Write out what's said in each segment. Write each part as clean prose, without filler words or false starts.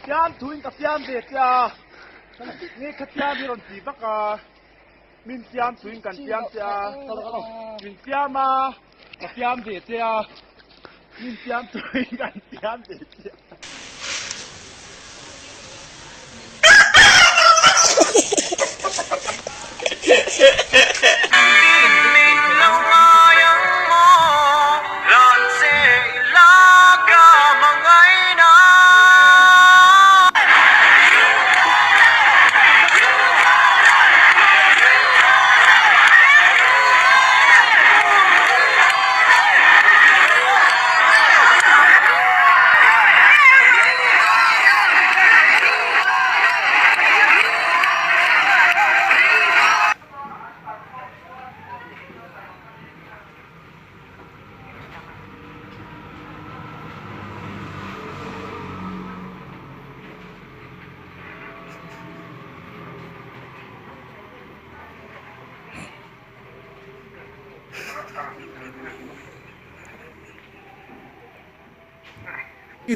Fiam thuin ka fiam ve che a, nge kha fiam hi rawn ti vak a, min fiam thuin kan fiam che a, min fiam a, ka fiam ve che a, min fiam thuin kan fiam ve che a.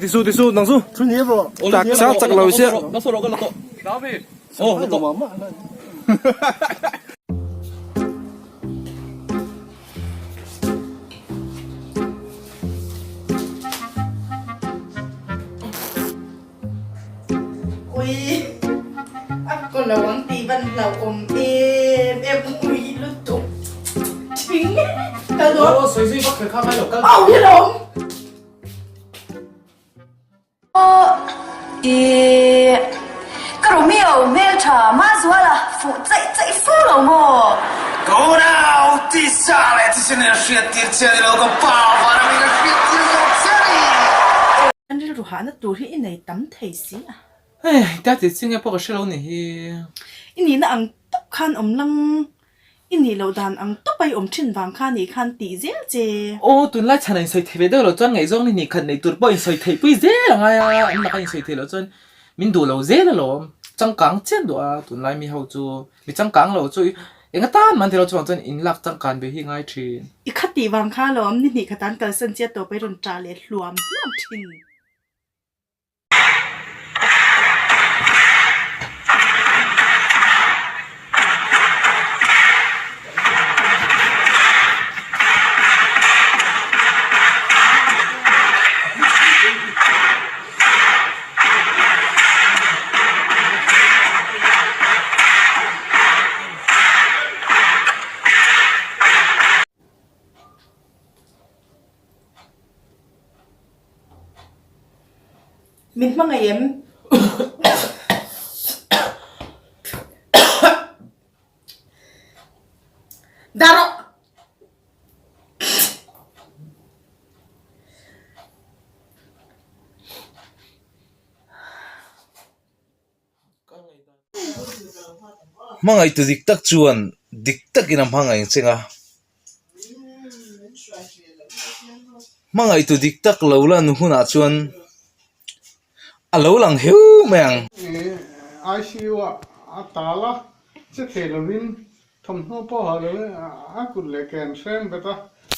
Tisu tisu nang chu chak sa chak lo sia. Ui a kaw lo ang tih van hlauhawm em em ui lutuk thing ka dawn. Aw sawi zui vak kher kha ngai lo kal. Au hi lawm. Ih ka Romeo hmeltha Mazuala fuh chaih chaih fo lo maw? Ka unau tisa leh thisen in a hriat tir che a ni lo, ka pa vana min a hriat tir zawk che a ni. An rilru hahna tur hi i nei tam thei si a. Hei, tia tih chi nge pawh ka hre lo ni hi. I nihna ang tawp khan awm lang, i nih loh dan ang tawp a i awm thin vang kha nih khan tih zel che. Aw, tunlai chhan a insawi thei ve deuh loh chuan ngaihzawng ni hnih khat neih tur pawh insawi theih pui zel a ngai a, an laka insawi theih loh chuan min duh lo zel alawm. Changkang chian duh a, tunlai mi ho chu mi changkang lo chu Enga tan man thilo chuvang chuan in lak changkan ve hi ngai thin. I kha tih vang kha alawm ni hnih khatan kalsan chiat tawp a i rawn ṭah leh hluam hluam thin. Min hmangaih em? Dah rawh! Hmangaihtu dik tak chuan dik takin a hmangaih ang cheng a, hmangaihtu dik tak lo lan hunah chuan a lo lang heu mai ang. ICU ah a tal a, che thei lovin Thawmhnaw pawh ha lo in a kut leh ke an hreng bet a,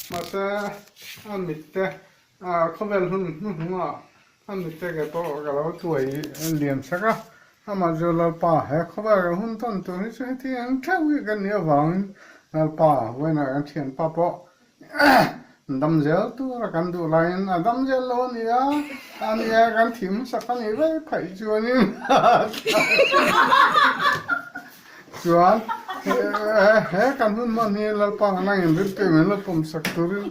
mahse a mitte khawvel hun hnuhnungah a mitte ke pawh ka lo tuai lian sak a, amah chu Lalpa he khawvel kan hun tawn tur hi chu heti ang theuh hi kan nih avangin Lalpa vawiinah kan thianpa pawh dam zel tura kan duh laiin a dam zel lo a ni a, a nia kan thih hmasak a nih vek phaih chuanin chuan he kan hun hman hi Lalpa han a inrin pek min la pawm sak turin